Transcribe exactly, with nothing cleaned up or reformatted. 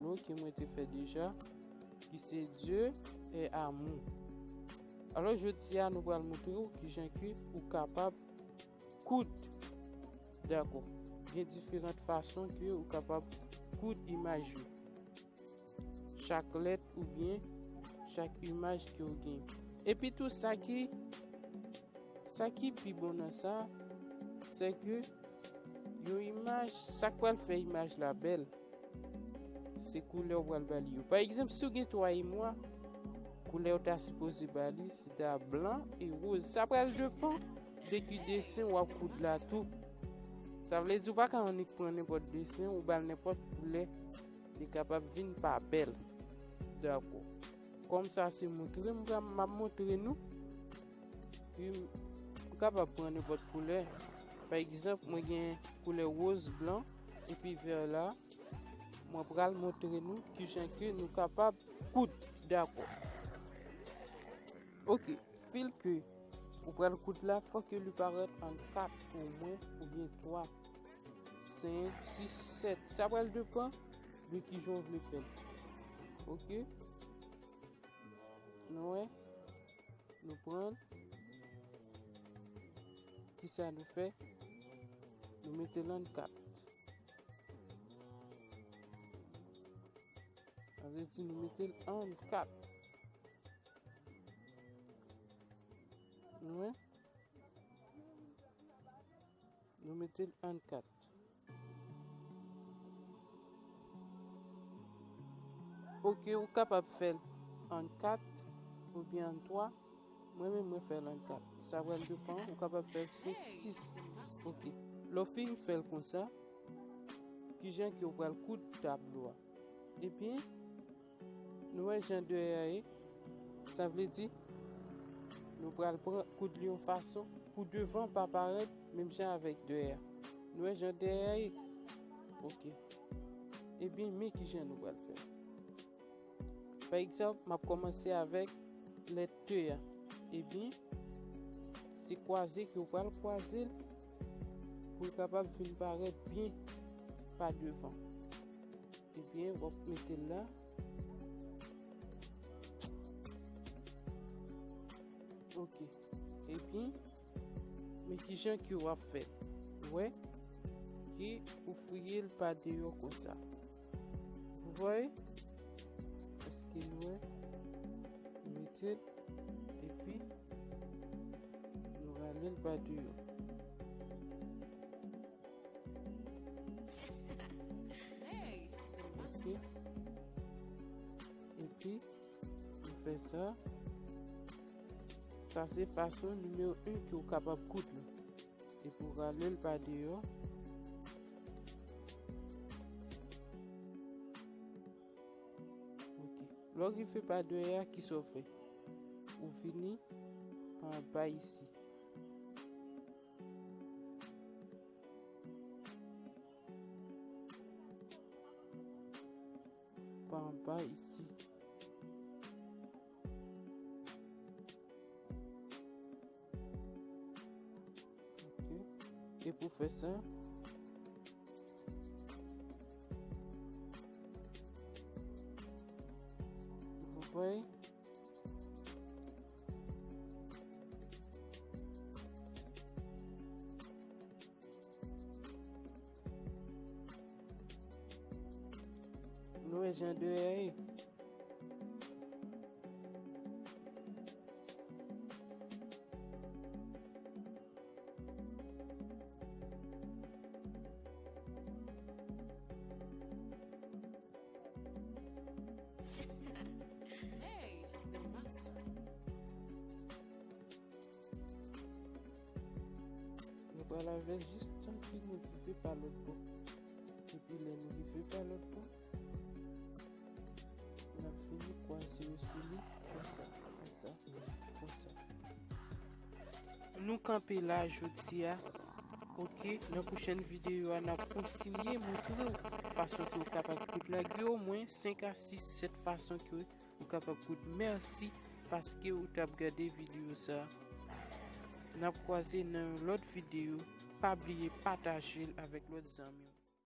Lo ke mwen te fè deja, ki se Dieu est amour. Alò, jodi a, nou pral montre w kijan ke ou kapab koud. Dakò. Gen diferan fason ke ou kapab koud imaj yo. Chak lèt oubyen chak imaj ke w gen. Epi tou, sa ki, sa ki pi bon nan sa, se ke yon imaj, sa k pral fè imaj la bèl, se koulè w pral ba li yo. Pa egzanp, si w gen twa emwa, koulè w ta sipoze ba li, se ta blan e woz. Sa pral depann de ki desen w ap koud la tou. Sa vle di, ou pa ka annik pran nenpòt desen, ou ba l nenpòt koulè, li kapab vin pa bèl. Dakò. Kòm sa se montre, m pral, m ap montre nou. Wi, ou kapab pran nenpòt koulè. Pa egzanp, mwen gen koulè woz, blan, epi vè la. Mwen pral montre nou kijan ke nou kapab koud. Dakò. Ok, fil ke ou pral koud la, fò ke li parèt an kat omwen, oubyen twa, senk, sis, sèt. Sa pral depann de kijan w vle fè l. Ok? Nou wè? Nou pran l. Kisa nou fè? Nou mete l an kat. Sa vle di nou mete l an kat. Nou wè? Nou mete l an kat. Ok, ou kapab fè l an kat oubyen an twa. Mwen menm, mwen fè l an kat. Sa pral depann, ou kapab fè l senk, sis. Ok. Lè w fin fè l konsa, kijan ke w pral koud tablo a? Ebyen, nou wè jan dèyè a ye. Sa vle di, nou pral pran koud li yon fason pou devan pa parèt menm jan avèk dèyè a. Nou wè jan dèyè a ye? Ok. Ebyen, men kijan nou pral fè. Pa egzanp, m ap kòmanse avèk lèt T a. Ebyen, se kwaze ke w pral kwaze l pou l kapab vin parèt byen pa devan. Ebyen, w ap mete l la. Ok. Ebyen, men kijan ke w ap fè. Ou wè? Ke ou fouye l pa deyò konsa. Vous voyez? nou wè, nou mete l, epi nou rale l pa deyò. Hey, the master. Ok. Epi, nou fè sa. Sa se fason nimewo en ke w kapab koud la. Epi w rale l pa deyò. Ok. Lè w rive pa deyò a, kisa w fè? Ou vini pa anba isi. Pa anba isi. Ok. E pou fè sa, nou pral Nou wè jan de a ye. Hey, the master. Nou pral avè l jistan ke nou rive pa lòt bò. Epi lè nou rive pa lòt bò, n ap vini kwaze yo sou li konsa, konsa, konsa. Nou kanpe la jodi a. Ok, nan pwochèn videyo a, n ap kontinye montre w fason ke w kapab koud la. Gen omwen senk a sis, sèt fason ke ou kapab koud. Mèsi paske ou t ap gade videyo sa. N ap kwaze nan yon lòt videyo. Pa bliye pataje l avèk lòt zanmi w.